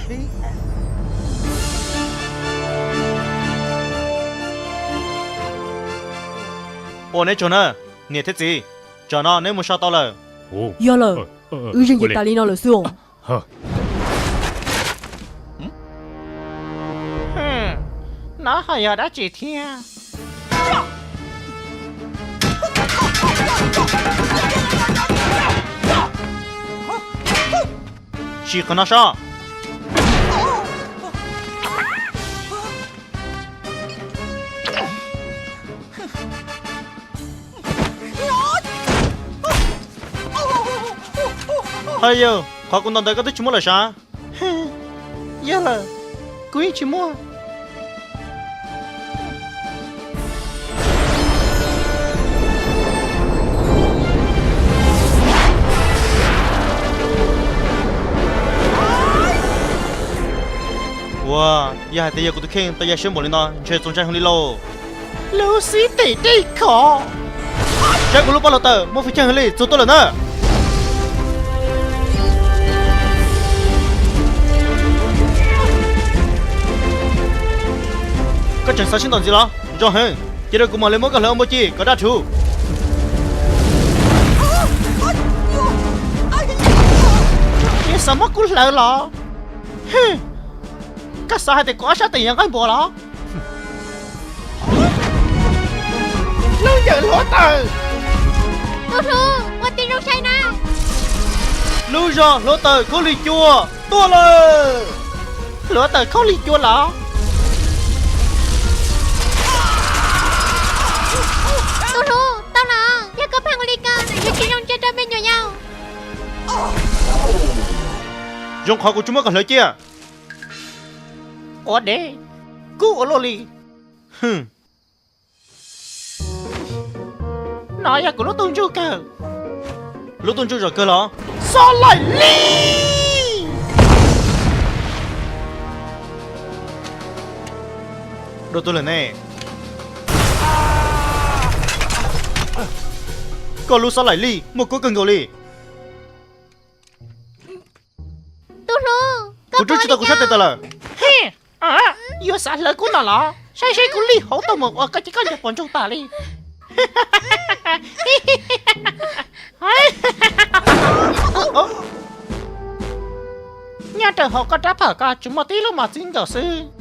Ua neb tsaug na, niam thiab txiv, tsam no neb mus so tau lawm. Yog lawm, wb zeej ces tas li no lawm xwb os. No ho yog dab tsi thiab? Sim qhov no so. Haj yawg, qhov kuv ntaus ntawd koj twb tsis muab lawm sav? Yog lawm, kuv yeej tsis muaj. Ua, yog hais tias yog kuv tus kheej tau ya siab npaum li no ntshe txaus ntshai heev li lauj. Lub xib teg dej khov. Saib kuv lub pob luav taws muaj feem coob heev li, txug tuaj lawm na. Koj tseem xav sib ntaus ntxiv los? Zoo heev, cia rau kuv mam li muab koj hlawv ua npua ci kom daj rhuv. Neb xav muab kuv hlawv los? Koj xav hais tias kuv ob sab tes yog nqaij npua los? Lub yawm hluav taws. Tub hlub, ua tib zoo saib na. Lub zog hluav taws khaub lig cua tuaj lawm. Hluav taws khaub lig cua los? Tub hlub, tau los, yog koj pheej ua li ko yuav tsis zoo ntsia rau me nyuam yaus. Zoo qhov kuv tsis muab koj hlawv cia. Ua dev, kub ua luaj li. No yog kuv lub tuj ntsug kawg. Lub tuj ntsug zom kawg los? Xob laim li. Dua tuag lawm ne. Koj lub xob laim li muaj kub kawg nkaus li. Tub hlub, kuv twb tsis tau kuv sab tes tas lawm. Yuav xav hlawv kuv no los? Saib seb kuv lij hauv tuaj mus ua koj ces koj ncaws pos ntsoog tas li. Nyob rau hauv koj rab phom ko tsuas muaj tib lub mos txwv nkaus xwb.